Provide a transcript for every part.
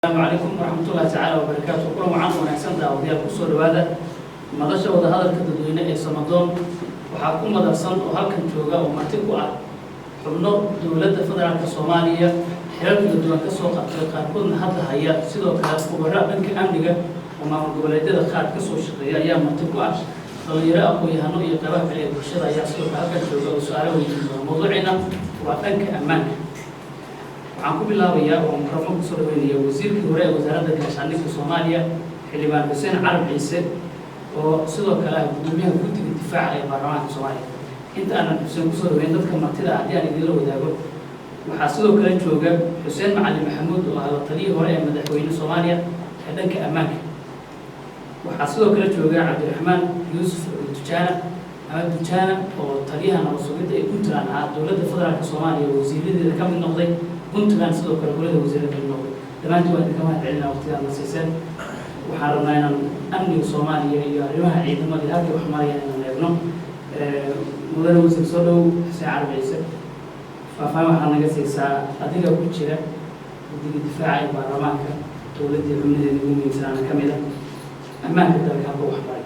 Asalaamu calaykum waraxmatullahi tacaala wabarakaatu. Kulan wacan wanaagsan, daawadayaal. Kusoo dhawaada madasha wadahadalka dadweyne ee Samadoon. Waxaa ku madalsan oo halkan jooga oo marti ku ah xubno dowladda federaalka Soomaaliya xilal kala duwan ka soo qabtay, qaarkoodna hadda haya. Sidoo kale khubaro dhanka amniga oo maamul goboleedyada qaar ka soo shaqeeya ayaa marti ku ah. Dhalinyaro, aqoon-yahano iyo qaybaha kale ee bulshada ayaa sidoo kale halkan jooga oo su-aalo weydiin doona. Mawduuciina waa dhanka ammaanka. Waxaan ku bilaabayaa oo mikrofon kusoo dhaweynaya wasiirkii hore ee wasaaradda gaashaandhigga Soomaaliya, Xildhibaan Xuseen Carab Ciise, oo sidoo kale ah guddoomiyaha guddiga difaaca ee baarlamaanka Soomaaliya. Inta aanan Xuseen kusoo dhaweyn dadka martida, haddii aan idinla wadaago, waxaa sidoo kale jooga Xuseen Macalin Maxamuud oo ah la taliyihii hore ee madaxweyne Soomaaliya ee dhanka ammaanka. Waxaa sidoo kale jooga Cabdiraxmaan Yuusuf Dujaana ama Dujaana, oo taliyaha nabad sugidda ee Puntland ahaa, dowladda federaalka Soomaaliya wasiiradeeda ka mid noqday, Puntland sidoo kale golada wasiirada ka mid noqday. Dhammaantiin waan idinka mahad celinaa waqtigaad na siiseen. Waxaan rabnaa inaan amniga Soomaaliya iyo arrimaha ciidamada iyo halkay wax marayaan inaan eegno. Mudane wasiir, soo dhow. Xuseen Carab Ciise, faahfaahin waxaa naga siisaa, adiga ku jira guddiga difaaca ee baarlamaanka, dowladdii xubnadeeda ugu muhiimsanaana ka mid ah, ammaanka dalka halka wax maray.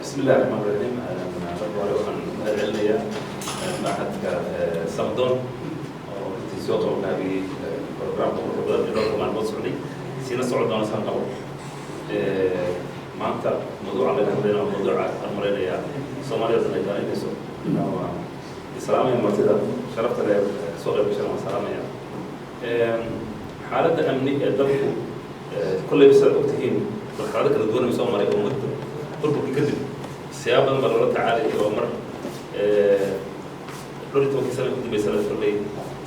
Bismi illahi raxmaan raxiim. Marka hore waxaan mahad celinayaa machadka Samadoon oo runtii soo qabanqaabiyey programka quruxda badan ee dhowrka maalmood socday, siina socon doona saan qabo. Maanta mawduuca laga hadlayna waa mawduuca aan malaynayaa Soomaaliya dhan ay daalinayso. Waa islaamaya martida sharafta leh kasoo qayb gashan, waan salaamaya. Xaaladda amni ee dalku, kolleyba sidaad ogtihiin, marxalado kala duwan soo maray oo muddo burburkii kadib siyaabo badan baa loola tacaalay, oo mar dhowr iyo tobankii sana ugu dambeysana kolley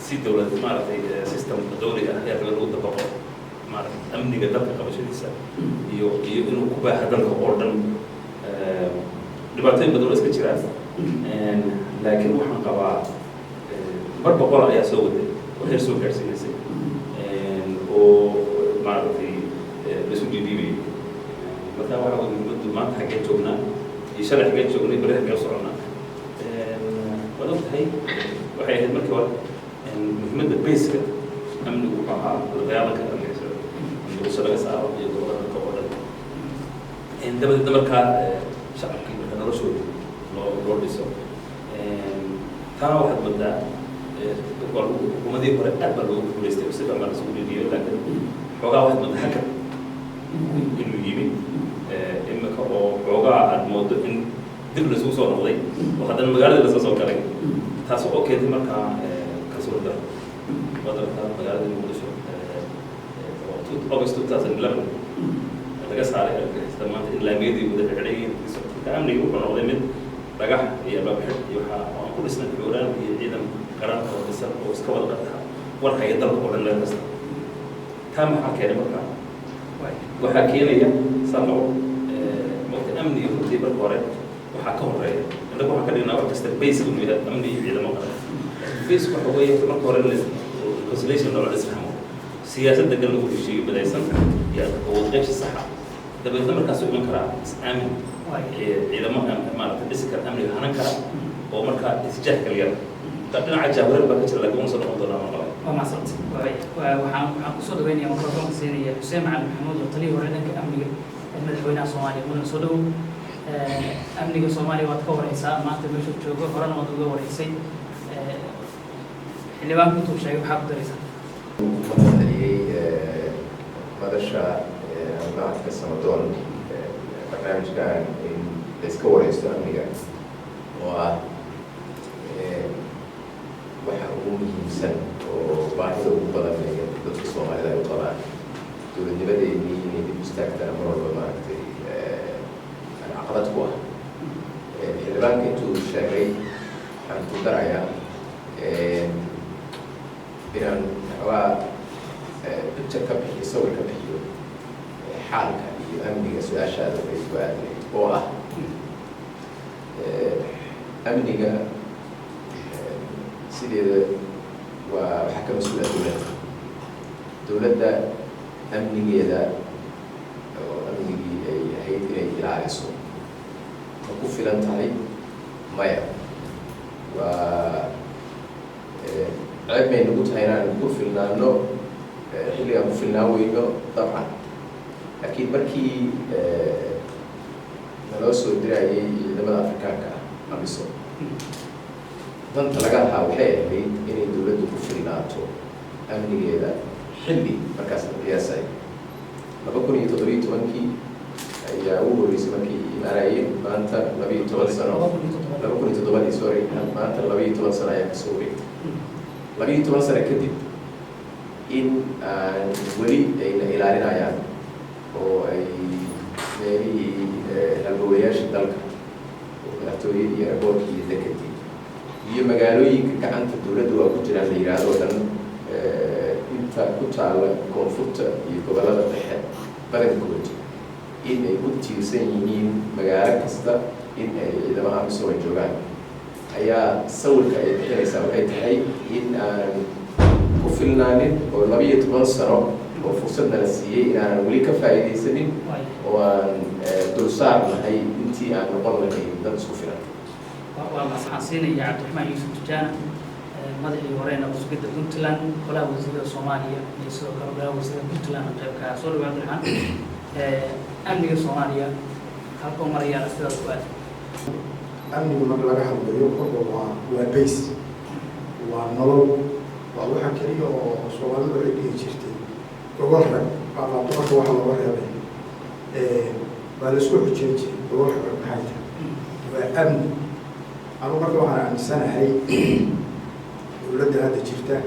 si dowlad maaragtay system dawli ah ayaa lagu dabaqo maaragtay amniga dalka qabashadiisa iyo inuu ku baaha dalka oo dhan. Dhibaatooyin badan oo iska jiraan, laakiin waxaan qabaa mar boqol ayaa soo waday oo heer soo gaadhsiinaysay oo maaragtay laisu dhiidhiibayay. Marka waxa wey muhiimaddu maanta xaggeen joognaa iyo shalay xaggeen joognay, beri xaggeen u soconnaa? Waad og tahay, waxay ahayd markii hore muhiimadda base-ka amnigu wuxuu ahaa la dagaalanka argagixisada in Muqdisho laga saaro iyo gobollada dalka oo dhan. Dabadeedna markaa shacabkii marka noloshooda loo dhiso. Taana waxaad moodaa xukuumadii hore aad baa loogu guulaystay oo si fiican baa lasugu dhiidhiyay, laakiin xoogaa waxaad moodaa hakad inuu yimi imika, oo xoogaa aad moodo in dib laisugu soo noqday oo haddana magaaladii lasoo soo galay, taas oo keentay markaa kalsooni daro. Wadanka magaaladii Muqdisho August 2011 laga saaray argagixisada, maanta in laamiyadii wada xidhan yihiin. Marka amnigi wuxuu noqday mid dhagax iyo albaab iyo waxaa aan ku dhisnay xoogaan iyo ciidan qaran oo dhisan oo iska wada qata war haya dalka oo dhan meel kasta. Taa maxaa keenay? Marka waxaa keenaya saa qabo marka amniga runtii marka hore waxaa ka horeeya, innagu waxaan ka dhignaa wax kasta base inuu yahay amni iyo ciidamo qaran. Base waxa weeye marka hore in reconciliation loo isfahmo, siyaasad degan lagu heshiiyo, midaysan iyo awood qaybsi saxa. Dabeedna markaasuu iman karaa is-aamin, ciidamo maaragtay dhisi kara, amniga hanan kara, oo markaa isjaah kala yara. Dhinaca jahwareer baa ka jira, laakiin waan soo noqon doonaa waan qabay. Waa mahadsanta. Waxaan kusoo dhaweynaya, mikrofoonka siinaya Xuseen Macalin Maxamuud oo taliyii hore dhanka amniga ee madaxweynaha Soomaaliya. Mudan, soo dhowow. Amniga Soomaaliya waad ka wareysaa maanta meeshuu joogo, horena waad uga wareysay. Xildhibaanku intuu sheegay maxaa ku daraysaa? Mahadceliyey madasha machadka Samadoon barnaamijkan in la iska wareysto amniga, oo ah waxa ugu muhiimsan oo baahida ugu badan ee dadka Soomaalida ay u qabaan dowladnimadeennii inay dib u istaagtana mar walba maaragtay caqabad ku ah. Xildhibaanka intuu sheegay waxaan ku darayaa inaan waxoogaa picture ka bixiyo, sawir ka bixiyo xaalka iyo amniga. Su-aashaada ay ku aadnayd oo ah amniga sideeda waa waxaa ka mas-uula dowladda. Dowladda amnigeeda oo amnigii ay ahayd inay ilaaliso ma ku filan tahay? Maya. Waa ceeb may nagu tahay inaan ku filnaano. Xilligaan ku filnaan weyno dabcan, laakiin markii naloo soo dirayay ciidamada Afrikaanka ah, AMISOM, danta laga lahaa waxay ahayd inay dowladdu ku filnaato amnigeeda. Xilli markaas la qiyaasay 2017-kii ayaa ugu horreysay markii imaanayeen. Maanta 12 sano, 2007-dii, sorry, maanta 12 sano ayaa kasoo wareegtay. 12 sano kadib in aan weli ayna ilaalinayaan oo ay meelihii halbowlayaasha dalka oo madaxtooyadii iyo airportkii iyo dekadii iyo magaalooyinka gacanta dowladda waa ku jiraan la yidhaahdo dhan, inta ku taalla koonfurta iyo gobollada dhexe badankood in ay ku tiirsan yihiin magaalo kasta in ay ciidamaha AMISOM ay joogaan, ayaa sawirka ay bixinaysaa waxay tahay in aanan ku filnaanin oo 12 sano oo fursadna la siiyey inaanan weli ka faa'iidaysanin oo aan dulsaar nahay intii aan noqon lahayn dad isku filan. Waa waxaan siinaya Cabdiraxmaan Yuusuf Tujaana, madaxii hore nabad sugidda Puntland, golaha wasiirada Soomaaliya iyo sidoo kale golaha wasiirada Puntland qaybka. Soo dhawo, Cabdiraxmaan. Amniga Soomaaliya halkuu marayaa sidaas ku aad? Amnigu marka laga hadlayo kolba waa base, waa nolol, waa waxa keliya oo Soomaalidu waxay dhihi jirtay gogol rag baa dumarka waxa looga reebay baa laisku xujin jiray. Gogol rag maxay tahay? Waa amni. Anigu marka waxaan aaminsanahay dowladda hadda jirta,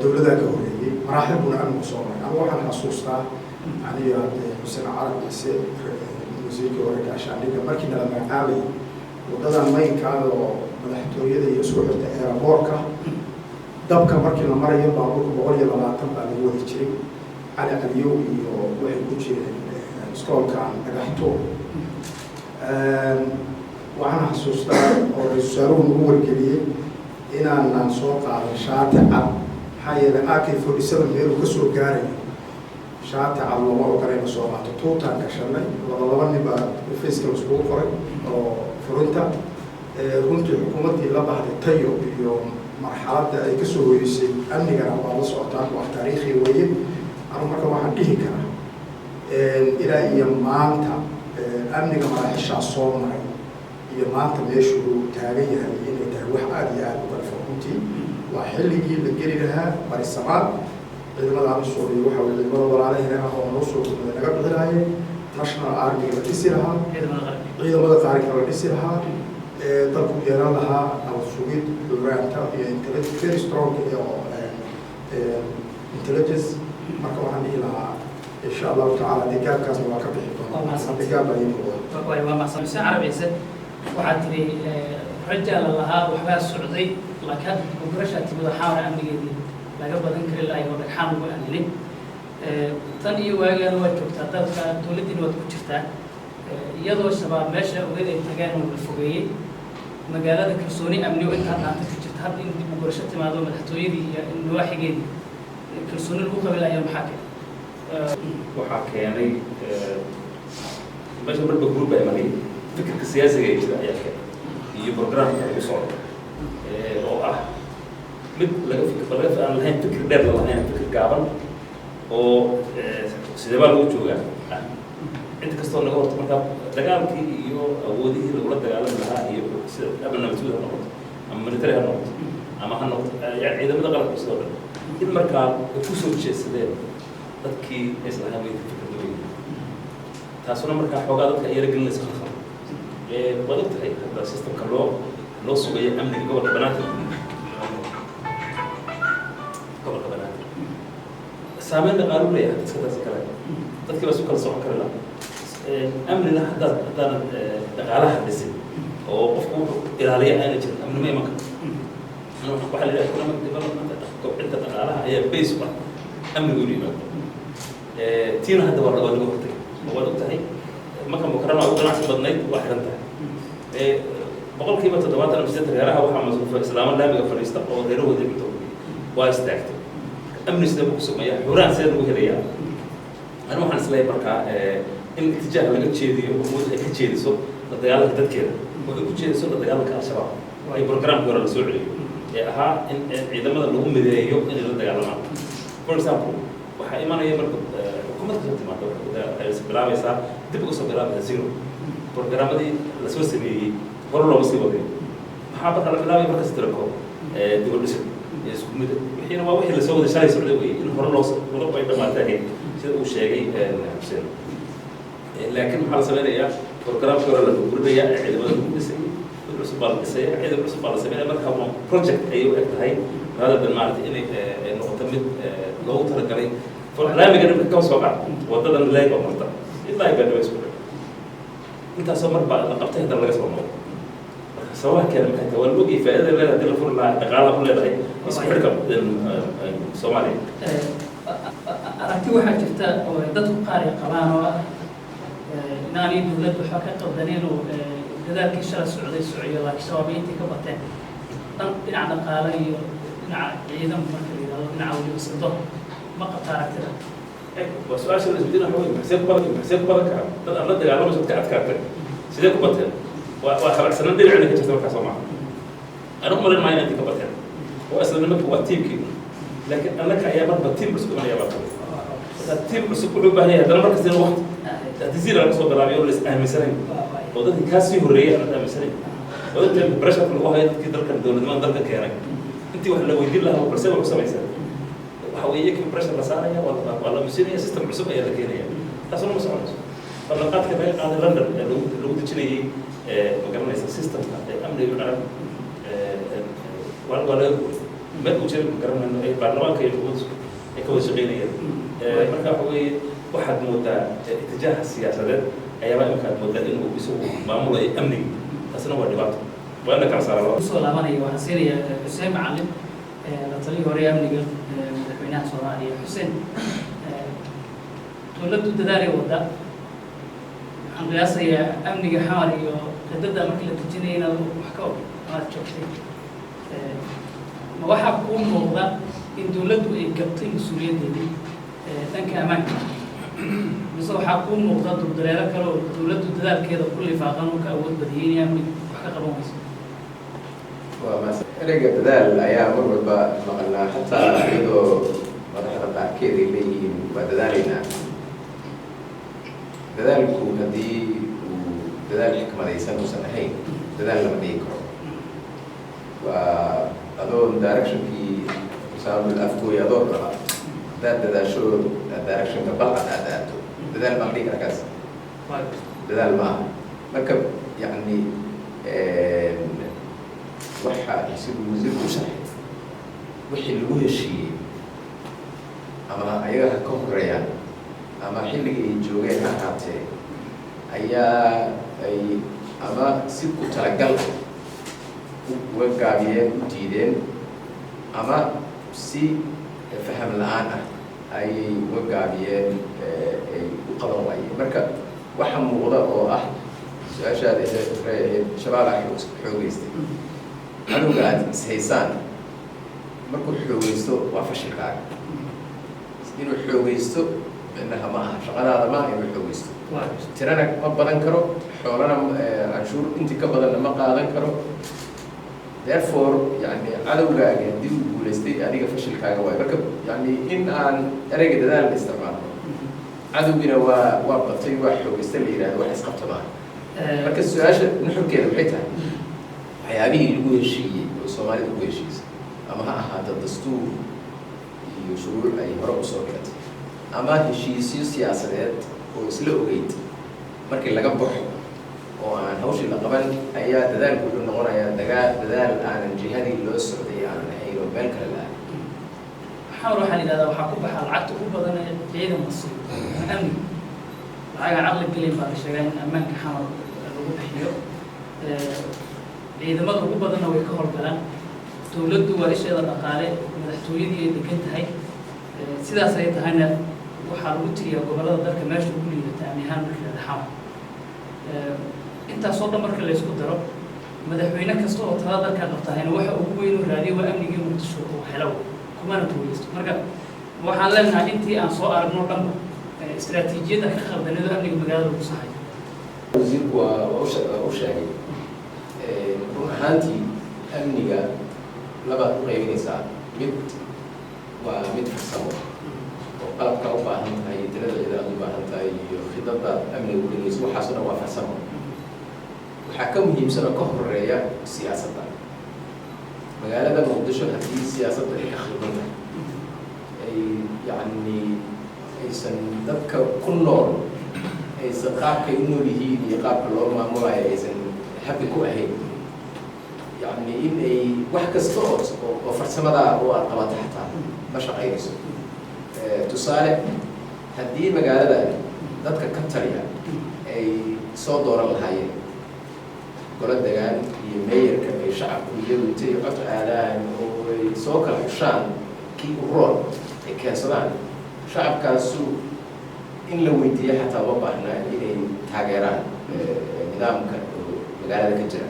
dowladdaa ka horreeyey, maraaxil buna amnigu soo maray. Anigu waxaan xasuustaa aniga hadde Xuseen Carab Ciise, wasiirkii hore gaashaandhigga, markii nala magacaabayay, waddadan maynkaada oo madaxtooyada iyo isku xirta airportka dabka markii la marayo baabuurka 120 baa lagu wadi jiray. Cali Caliyow iyo waxay ku jireen iskoolkan Dhagaxtuur. Waxaan xasuustaa oo ra-isul wasaaruhu nagu wargeliyey inaanan soo qaadan shaati cad, maxaa yeelay AK-47 meeluu kasoo gaarayo shaati cad looma ogola ina soo qaato. Tuutaan gashanay, laba laba nin baa faceka laiskugu qoray oo furinta. Runtii xukuumaddii la baxday tayo iyo marxaladda ay kasoo hoyeysay amnigana waa la socotaan, wax taariikhi weeye. Anu marka waxaan dhihi karaa ilaa iyo maanta amniga maraaxishaa soo maray iyo maanta meeshuu taagan yahay inay tahay wax aada iyo aada u kala fog. Runtii waa xilligii la geli lahaa barisamaad ciidamada AMISOM iyo waxa weye ciidamada walaalaheena oo noo soo gurmada naga bixi lahaayeen, national army la dhisi lahaa, ciidamada qaranka la dhisi lahaa, dalku yeelan lahaa nabad sugid, xuraanta iyo intelligence very strong iyo intelligence. Marka waxaan dhihi lahaa, insha Allahu tacala, dee gaabkaasna waa ka bixi doonaa. Hadda gaab baa ii muuqda. Waa mahadsan, Xuseen Carab Ciise. Waxaad tiri rajaa la lahaa, waxbaa socday, laakiin hadda dib u gurashaa timid oo Xamar amnigeedii laga badan kari lahay oo dhagxaan lagu aaminay. Tan iyo waagaana waad joogtaa dalka, dowladdiina waad ku jirtaa, iyadoo Shabaab meesha ogeed ay tageen oo la fogeeyey magaalada, kalsooni amni oo intaa dhaanta ka jirta, hadda in dib u gurasho timaado madaxtooyadii iyo nawaaxigeedii kalsooni lagu qabi lahayo, maxaa keenay? Waxaa keenay meesha marba group baa imanayay. Fikirka siyaasiga ee jira ayaa keenay iyo programka lagu socdo oo ah mid laga fikir laga aan lahayn, fikir dheer la lahayn, fikir gaaban oo sidee baa lagu joogaa cid kastoo naga horta. Markaa dagaalkii iyo awoodihii lagula dagaalami lahaa iyo sida ama nabadgud ha noqoto ama military ha noqoto ama ha noqoto yani ciidamada qalabka sidoo dhan in markaa ay kusoo jeedsadeen dadkii aysan ahaan way fikir duwan yihiin, taasuna markaa xoogaa dadka ay yara gelinaysa khalkhal. Waad og tahay hadda systemka loo sugayo amniga gobolka Banaadir. Gobolka Banaadir saameyn dhaqaalu leeyahay iska darsi kale, dadkii baa isu kala socon kari laha. Amnina haddaanad dhaqaalaha dhisin oo qofku wuxuu ilaaliya aana jirin, amni ma iman karto. Waxaa la yidhaha economic development, kobcinta dhaqaalaha ayaa base u ah amnigu inuu yimaado. Tiina hadda waa laga hortagay oo waad og tahay Maka Mukarama ugu ganacsi badnayd waa xiran tahay. 70% ama 80 reeraha waxaa masruufa islaamo laamiga fadhiista oo reerahoodii cunto waa istaagtay. Amni sidee buu ku sugmaya? Xuraan sidee lagu helayaa? Ani waxaan isleeyahay markaa in itijaah laga jeediyo, awood ay ka jeediso la dagaalanka dadkeeda oo ay ku jeediso la dagaalanka Al-Shabaab, ay programkii hore la soo celiyo ee ahaa in ciidamada lagu mideeyo inay la dagaalamaan. For example, waxaa imanaya marka xukuumad kasoo timaada, waxay bilaabaysaa, dib uga soo bilaabaysaa zero. Programmadii lasoo sameeyey hore looma sii wadayo. Maxaa marka la bilaabaya? Markas tirako dib u dhisid isku mid wixiina waa wixii lasoo waday shalay socday wey in hore loo wado ay dhamaatay ahayd, sida uu sheegay Xuseen. Laakiin maxaa la sameynayaa? Programkii hore la burburinaya ee ciidamada lagu dhisayay, mid cusub baa la dhisaya, ciidan cusub baa la sameynaya. Marka waa project ayay u eg tahay rather than maaragtay inay noqoto mid loogu talagalay. Laamiga dhibka ka soo qaad, wadadan leeg oo marta ilaa ay Baydhabo isku dhig, intaasoo mar baa la qabtay, haddana laga soo noqo. Marka sababaha keena maxay tahay? Waa la ogyahay faa'iidada leedahay haddii la furi lahaa, dhaqaalaha ku leedahay isku xidhka Soomaaliya. Aragti waxaa jirta oo ay dadku qaar ay qabaan oo ah inaanay dowladdu waxba ka qaldaneen oo dadaalkii shalay socday socyo, laakiin Shabaab intii ka bateen dhan dhinaca dhaqaale iyo dhinaca ciidan marka la yidhahdo, dhinaca weliba sirdo. Ma qabta aragtida? Waa su-aasha la isweydiin. Waxa wey, maxsee ku badan karaa dad aad la dagaalamayso ka adkaatay? Sidee ku bateen? Waa habacsanaan dhinacina ka jirta markaa, soo maha? Anigu umalin maayo inay ka bateen. Waa isla nimanka, waa tiimkii, laakiin annaka ayaa marba tiim cusub imanaya. Baa marka tiim cusub wuxuu u baahan yahay haddana markasta in waqti haddii zero laga soo bilaabiyo oo la is aaminsanayn oo dadkii kaa sii horreeyay aan aaminsanayn oo inta pressure lagu hayo dadkii dalkan dowladnimada dalkan keenay, intii wax la weydiin lahaa balse wax u samaysan, waxa weeye iyakii pressure la saaraya, waa la musinaya, system cusub ayaa la keenaya. Taasuna ma soconayso. Ballanqaadka laga qaaday London ee lagu dejinayay, ma garanaysa, systemka ee amniga qaran waa laga guuray. Meel uu jiray ma garanayno ay baarlamaanka iyo xukuumaddu ay ka wada shaqeynayeen. Marka waxa weeye, waxaad moodaa itijaaha siyaasadeed ayaaba imika aad moodaa inuu isagu maamulayo amniga. Taasina waa dhibaato, waa in la kala saara. Kusoo laabanaya, waxaan siinayaa Xuseen Macalin, la taliyii hore ee amniga madaxweynaha Soomaaliya. Xuseen, dowladdu dadaalay wadda. Waxaan qiyaasayaa amniga Xamar iyo qadada markii la dejinaya inaad wax ka og amaad joogtay. Ma waxaa kuu muuqda in dowladdu ay gabtay mas-uuliyaddeedii dhanka ammaanka, mise waxaa kuu muuqda dulduleelo kale oo dowladdu dadaalkeeda ku lifaaqan oo ka awood badiyey inay amniga wax ka qaban weyso? Waa maas ereyga dadaal ayaa mar walba maqalnaa, xataa iyadoo madaxda qaarkeed ay leeyihiin waa dadaalaynaa. Dadaalku haddii uu dadaal xikmadaysan uusan ahayn, dadaal lama dhigi karo. Waa adoon directionkii, example, Afgooy adoo raba haddaad dadaasho directionka Balcad aad aado, dadaal ma la dhigi kara kaas? Dadaal ma aha. Marka yacni waxa siduu wasiirku u sharxay, wixii lagu heshiiyey ama ayaga ha ka horeeyaan ama xilligii ay joogeen ha ahaatee, ayaa ay ama si ku talagal uga gaabiyeen, u diideen, ama si faham la-aan ah ayay uga gaabiyeen, ay u qaban waayeen. Marka waxa muuqda oo ah su-aashaada waxay ahayd Shabaabaa xoogeystay. Cadowga aad ishaysaan markuu xoogeysto waa fashilkaaga. Inuu xoogeysto micnaha ma aha shaqadaada, maaha inuu xoogeysto. Tirana ma badan karo, xoolana canshuur intii ka badanna ma qaadan karo. Therefore, yani cadowgaaga haddii uu guulaystay, adiga fashilkaaga waayo. Marka yani in aan ereyga dadaal la isticmaalno, cadowgiina waa batay, waa xoogeystay la yihahdo, wax isqabta maaha. Marka su-aasha nuxurkeeda waxay tahay, waxyaabihii lagu heshiiyey oo Soomaalida ku heshiisay, ama ha ahaato dastuur iyo shuruuc ay hore usoo dhigatay ama heshiisyo siyaasadeed oo isla ogeyd, markii laga baxo oo aan hawshii la qaban, ayaa dadaalku wuxuu noqonayaa dadaal aanan jihadii loo socday aanan ahayn oo meel kale la aaday. Xamar waxaa la yidhahdaa waxaa ku baxa lacagta ugu badan ee ciidan la siiyo ama amniga. Lacaga caqli gelin baa la sheegaa in ammaanka Xamar lagu bixiyo. Ciidamada ugu badanna way ka howlgalaan. Dowladdu waa isheeda dhaqaale, madaxtooyadii ay degan tahay. Sidaas ay tahayna waxaa lagu tiriyaa gobollada dalka meesha ugu liidata amni ahaan marka la Xamar. Intaasoo dhan marka la isku daro, madaxweyne kasta oo talada dalka qabtahayna waxa ugu weyn uu raadiyo waa amnigii Muqdisho oo helo, kumana guuleysto. Marka waxaan leenahay intii aan soo aragno dhanba istaraatiijiyadda ka khaldaneedo amniga magaalada lagu saxayo. Wasiirku waa u sheegay. Run ahaantii amniga labaad u qaybinaysaa. Mid waa mid farsamo. Oo qalabka u baahan tahay iyo tirada ciidan aad u baahan tahay iyo khidada amniga u dhigayso, waxaasoo dhan waa farsamo. Waxaa ka muhiimsan oo ka horeeya siyaasadda. Magaalada Muqdisho haddii siyaasadda ay ka khaldan tahay, ay yacni aysan dadka ku nool aysan qaabkay u nool yihiin iyo qaabka loo maamulayo aysan happy ku ahayn, yacni in ay wax kasta oo farsamada oo aad qabato xataa ma shaqaynayso. Tusaale, haddii magaalada dadka ka taliya ay soo dooran lahaayeen golo degaan iyo mayorka, ay shacabku iyagu intay cod aadaan oo ay soo kala xushaan kii u roon ay keensadaan, shacabkaasu in la weydiiyo xataa uma baahnaa inay taageeraan nidaamka oo magaalada ka jira,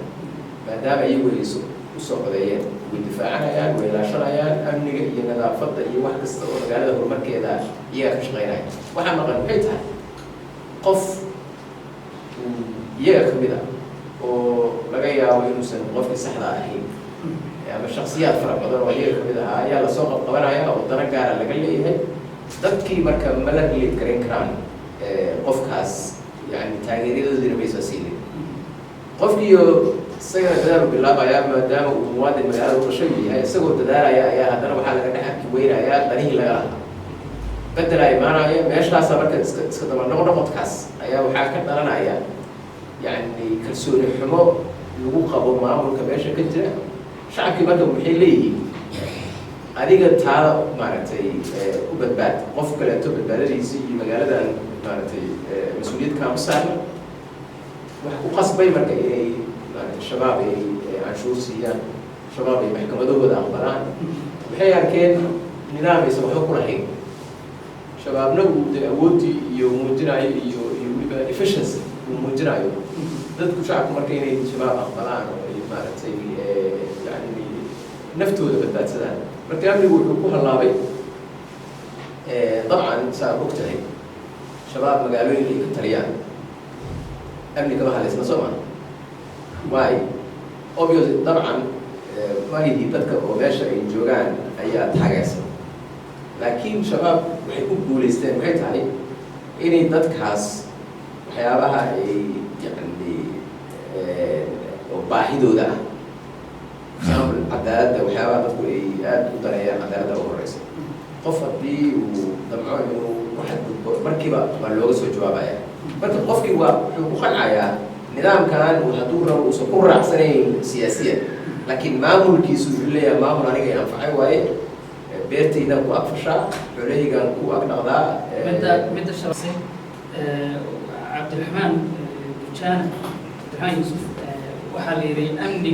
maadaama iyagu ay usoo codeeyeen. Way difaacanayaan, way ilaashanayaan amniga iyo nadaafadda iyo wax kasta oo magaalada horumarkeeda iyagaa ka shaqeynaya. Waxaa maqan maxay tahay? Qof iyaga ka mid ah oo laga yaabo inuusan qofkii saxda ahayn ama shaksiyaad fara badan oo iyaga kamid ahaa ayaa lasoo qabqabanaya oo dana gaara laga leeyahay. Dadkii marka ma la relate garayn karaan qofkaas, yani taageeradoodiina maysa siinin. Qofkiiyo isagana dadaal u bilaabayaa, maadaama uu muwaadin magaalada u dhashay uu yahay, isagoo dadaalaya ayaa haddana waxaa laga dhex arki weynayaa danihii laga lahaa, bedelaa imaanaya meeshaasa. Marka iska daba noqnoqodkaas ayaa waxaa ka dhalanaya yacni kalsooni xumo lagu qabo maamulka meesha ka jira. Shacabkii marka maxay leeyihiin? Adiga taada maaragtay u badbaad, qof kaleeto badbaadadiisa iyo magaaladan maaragtay mas-uuliyad kaama saarna. Waxa ku qasbay marka inay maaragtay Shabaab ay canshuur siiyaan, Shabaab ay maxkamadahooda aqbalaan, maxay arkeen? Nidaam aysan waxba ku lahayn, Shabaabna uu de awooddii iyo muujinayo iyo weliba efficiency uu muujinayo. Dadku, shacabku marka inay Shabaab aqbalaan oo ay maaragtay yani naftooda badbaadsadaan. Marka amnigu wuxuu ku hallaabay, dabcan saa og tahay, Shabaab magaalooyinka ay ka taliyaan amni kama hadlaysna, soo ma? Why? Obviously, dabcan malihii dadka oo meesha ay joogaan ayaa taageersan, laakiin Shabaab waxay ku guulaysteen maxay tahay? Inay dadkaas waxyaabaha ay yacni oo baahidooda ah, example cadaaladda, waxyaabaha dadku ay aada u daneeyaan, cadaaladda ugu horeysa. Qof haddii uu damco inuu ku xadgudbo, markiiba waa looga soo jawaabaya. Marka qofkii waa wuxuu ku qancayaa nidaamkan uu hadduu rabo uusan ku raacsanayn siyaasiyan, laakiin maamulkiisu wuxuu leeyahay maamul aniga i anfacay waaye, beertaydaan ku agfashaa, xoolahaygaan ku agdhaqdaa. Midda shabase, Cabdiraxmaan Dujaana, Cabdiraxmaan Yuusuf, waxaa la yidhi amniga